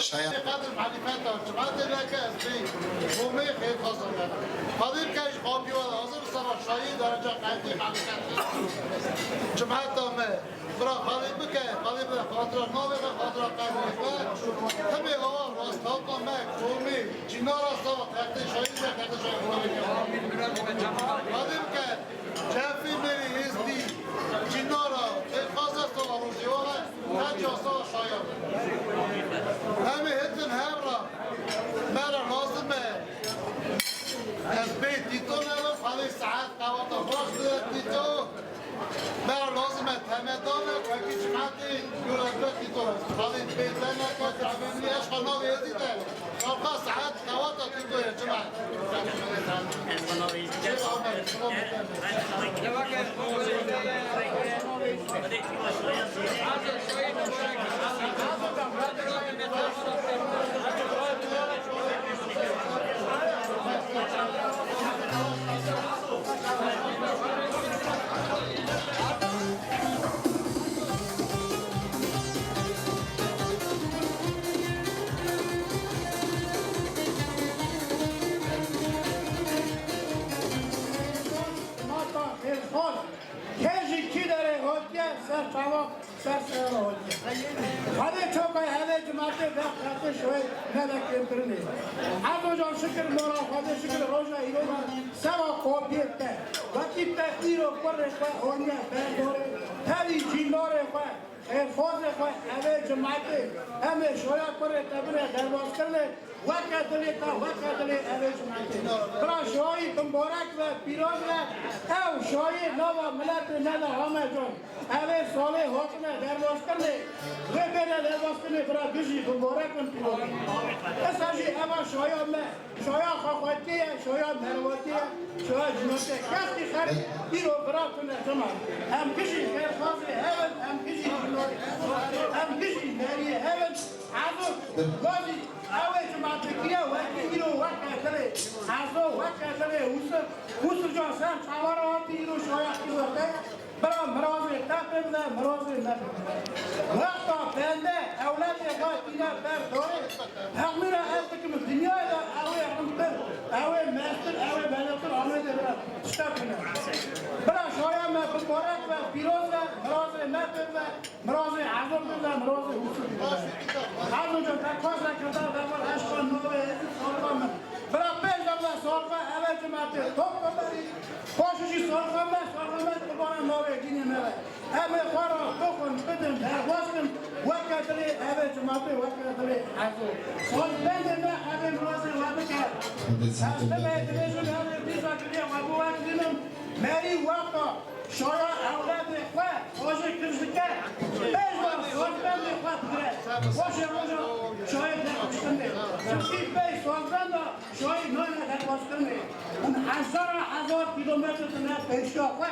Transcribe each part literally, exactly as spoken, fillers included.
Şaya. Qedir malîfeta cimatê veke ez bê komê xêrxwazan me. Qedir ke ji qapî we hazir seba şayî dereca qeydî malîfet. Cimata me. Bira xalî bike, xalî bike, xatira navê me, xatira qedirê me. Hemê awa rast halka me, komî, cînara seba qeydî şayî ve, qeydî şayî xalî bike. Xalî bike. Çefî mêrî hêzdî, cînara, xêrxwaza sala rojê we, qeca sala şaya. Em ê hitin hev re, me re lazim e. Ez bê Tîto nebim, xalê saet qewata baş bide Tîto. Me re lazim e, temedan e, wekî cimetê, yolesbe Tîto. Xalê bê te neke, temenî eşqa navê hêzdî de. Arka saet qewata Tîto ye, cima. Mata xêrxwaz, kê ji kî derê hatiye, ser çava, ser sera hatiye. Hevê çoka hevê cimatê ve qetiş wê ne de kêmkirinê. Ezo can şikir mora Xwedê şikir roja îro de seva kopiyê te. Wekî te îro kurê xwe honiye berdorê, tevî cînorê xwe. Xêrxwazê xwe evê cimetê, em ê şoya kurê te bine derbazkirinê, weke dilê te, weke dilê evê cimetê. Bira şoyî bimborek ve pîroz ve, ew şoyî nava miletê me de hame con. Evê salê hatine derbazkirinê, wê bêne derbazkirinê, bira bijî bimborek in pîroz in. Esa jî eva şoya me. Şoya xwexwetiyê ye, şoya merwetiyê ye, şoya cînotê ye. Kes jî xerî îro vira tune cima. Em bijî xêrxwazê hev in, em bijî cînorê hev in, em bijî meriyê hev in. Ezo gazî ew ê cima dikiriye wekî îro weke dilê Ezo, weke dilê Ûsir. Ûsir can ser çawa re hatî îro şoya qîzete ye. Bira mirazê te pê bide, mirazê me pê bide. Wexta bende ewledê xwe tîne ber dorê, texmîna ez dikim dinyayê de ew ê rintir, ew ê mestir, ew ê belêtir Amedê bira tiştek bine. Bira şoya me bimborek be, pîroz be, mirazê me pê bide, mirazê Ezo pê bide, mirazê Ûsir pê bide. Ezo can te kasa kirda, defa eşqa navê hêzî salva min. Bira pêş de bide salva, eve cimetê top biberî. Paşê jî salva me, salva me qurbana navê dînê me be. Em ê xwe re bixwin, bidin, derbas kin, weke dilê evê cimatê, weke dilê Ezo. Sazbendê me evê mirazê we bike. Ez tune dibêjim, evê dîsa kiriye we bi we kirînim. Merî wexta şaya ewledê xwe rojê kifş dike. Pêş de sazbendê xwe digire. Paşê roja şayê derkuştin bê. Çimkî pey sazbenda Şayî nayne derbazkirinê. Hûn hezara hezar kîlometre tune pêşiya xwe.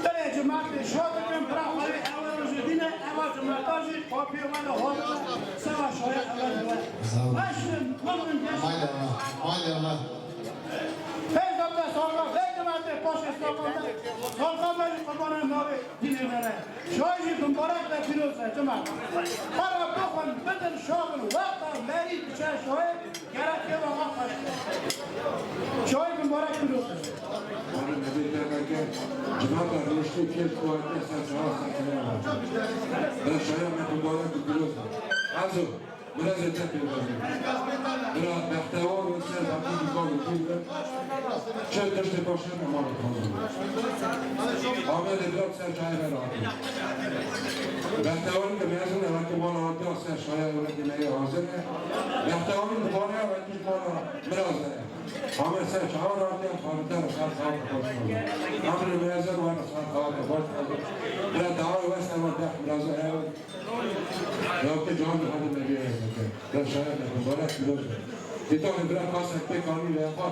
Dilê cimatê şa dikin, bira xwe ewe rojê dîne, ewa cimata jî kopiyê we de hot seva şayê ewe diwe. Başin, mixin, geşin. Maşallah, maşallah. Pêş de bide salva, vê cimatê paşê salva me, salva me jî qurbana navê dînê me re. Şayî jî bimbarek be, pîroz be, cima. Xwe re bixwin, bidin, şa bin, wexta merî diçe şayê, Gerek keva xwe xweş. Şayî bimbarek pîroz be. Wana me bê te veke, civaka rûniştê kêf ku hatiye ser çawa ser çawa. Be şaya me bimbarek û pîroz be. Ezo, mirazê te pê be. Bira bextewar û ser bakî dîka û pîr be. Çend tiştê paşê me mala xwe. Amedê bira ser çayê me rahatî. Bextewarî ke mezin e, weke mala hatiya ser şaya weke me yê hazir e. Bextewarî dibare, weke mala miraz e. Ame ser çawa hatiya, xanite re ser çawa xweş xwazin. Emre mezin were ser çawa xweş xwazin. Bira dawayê weste me bext miraz e. Weke can hadi me bê hezeke. Bira şaya me mibarek miraz e. Dîtanê bira kasek pê kanî ve xwe.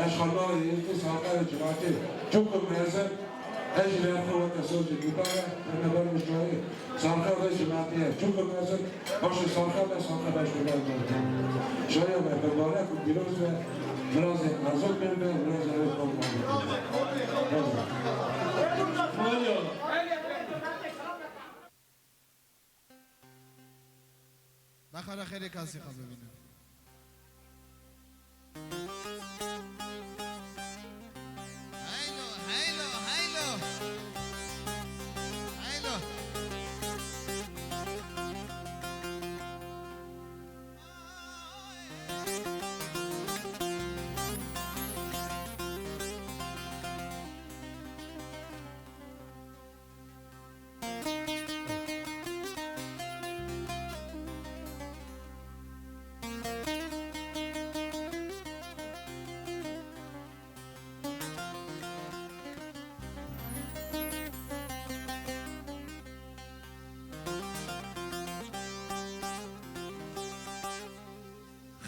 Eşqa navê hêzî sarqerê cimatê. Çukur mezin. Ez jî vê xwe weke sozê gotare, me ber mijayê. Sarxa vê cimatê ye. Çukur mezin, başê sarxa be, sarxa beş be, be, be. Şaya me, mibarek û pîroz be, mirazê Erzan pê be, mirazê ew kom be. Maşallah. Xera xêrê kasî xwe bibîne. Heylo, heylo, heylo. Heylo.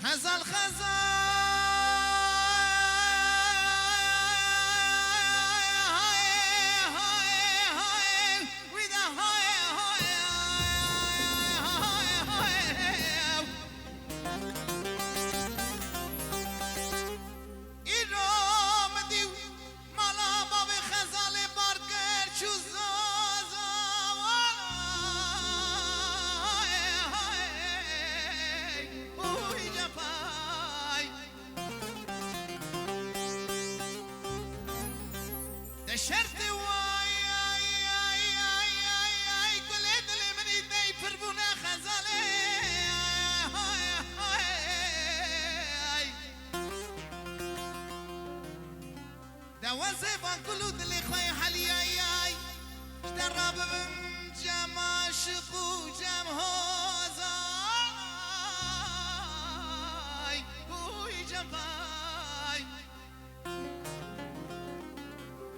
Xezal, xezal. Îro min dî mala bavê Xezalê bar kir, çû Zaza. Uy cefay. De şertê way, ay, ay, ay, ay, ay, gulê dilê min î dey pir bûne Xezalê. Ay, ay, ay. De wezê van gul û dilê xwe yê heliyayay. Ji te rabibim cem aşiq û cem hozay. Uy cem vay.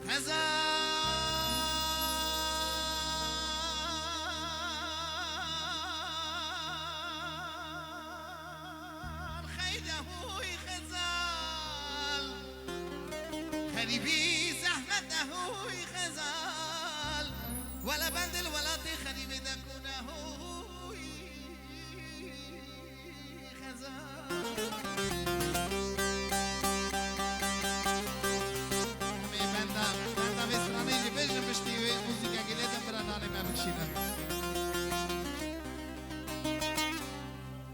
Xezal. Xeyde hûy Xezal. Xerîbî zehmet e hûy Xezal. Wele bendê li welatê xerîbê de kûne hûy Xezal. Em ê benda, benda vê stranê jî bêjin piştî wê muzîkekê lê din bira nanê me bikişînin.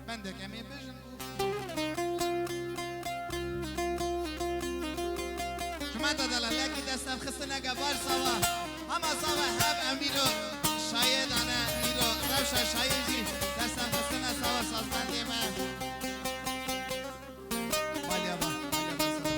Bendek em ê bêjin û Ji me de delalekî destevxistineke baş sawa. Hema sawa hev em îro şayê dane, îro rewşa şayê jî destevxistine sawa sazbendê me. Maliye ba, maliye ba, sawa.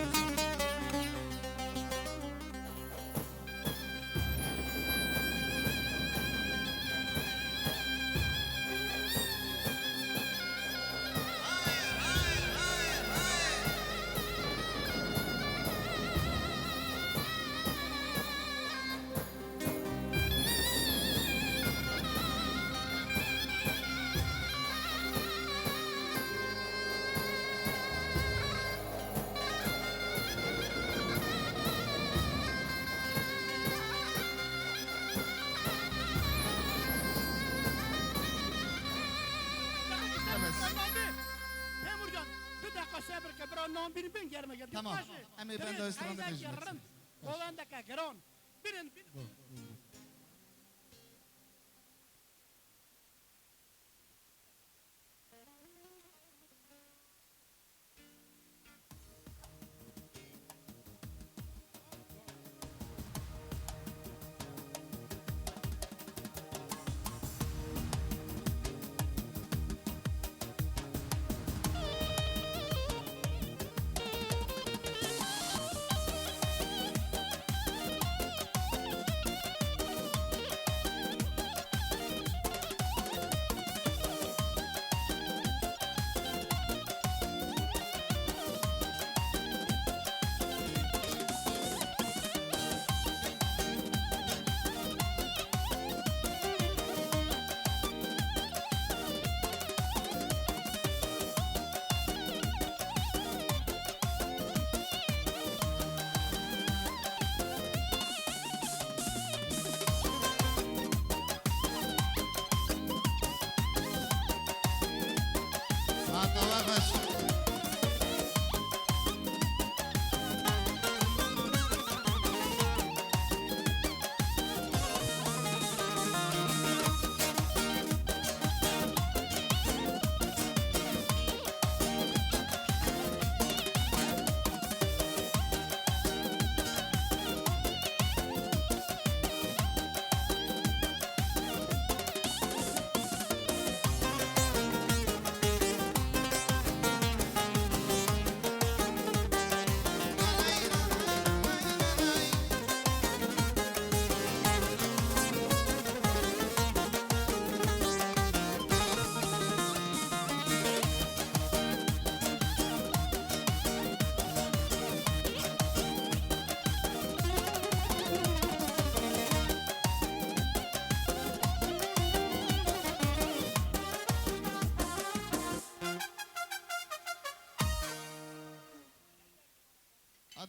Temurcan, tu deqa sebir ke, bira nan bin bin germe gel. Tamam. Em ê benda stranê bêjin. Govendeke giran. Birin, birin.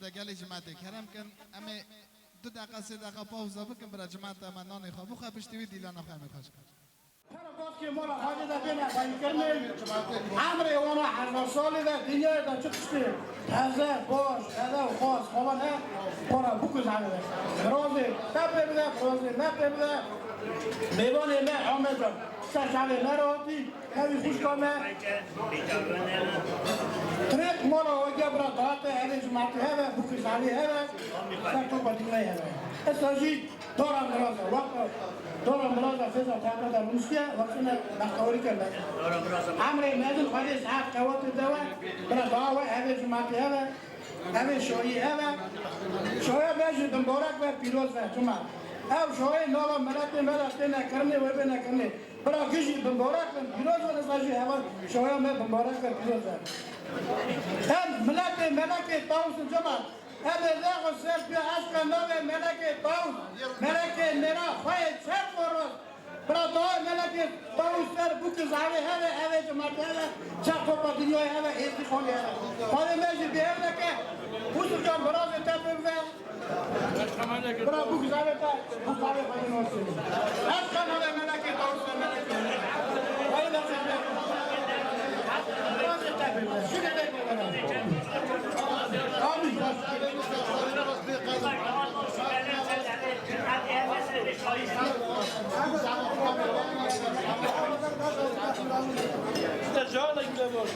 De gelê cimatê kerem kin, em ê du deqa, sê deqa pawza bikin, bira cimata me nanê xwe bixwe, piştî wî dîlana xwe em ê xweş kin. Pere baskê mala Xwedê de bêne xweyîkirinê. Emrê wana hezar salî de dinyayê de çi tiştê teze, baş, teze û xas falan he, para bûk û zehre de. Mirazê te pê bide, mirazê me pê bide. Mêvanê me Amed Can, ser çavê me re hatî. Hevî xwişka me. Tirêk mala Oge bira date, hevê cimatî heve, bûkî zavî heve, ser topa dînayê heve. Esta jî dora miraza, wexta dora miraza fêza teqe de rûniştiye, wextine bextewarî kerde. Emrê mezin xwedê saet qewatê dewe, bira dawe, hevê cimatî heve, hevê şoyî heve. Şoya me jî bimbarek ve, pîroz ve, cuma. Ev şoyê nava miletê me de têne kirinê, wê bêne kirinê. Bira gijî bimbarek bin, pîroz bin, ez jî heval şoya me bimbarek bin, pîroz bin. Em miletê Melekê Tawus in cema. Em ê zexo ser piya eşqa navê Melekê Tawus. Melekê mêra xweyê çerx û roz. Bira dawê Melekê Tawus ser bûkî zavê heve, heve cemaatê heve, çerx topa dinyayê heve, êzdî xolê heve. Xwedê me jî bêhevne ke, Yusuf Can, birazê te pê bibe. Bira bûk zavê te, bûk zavê xwe yîn olsun. Ez kanalê Melekê Tawus ve Melekê. Hayır, ben seni. Birazê te pê bibe. Şu kadar pê bibe. Amin. Te cana gidemor.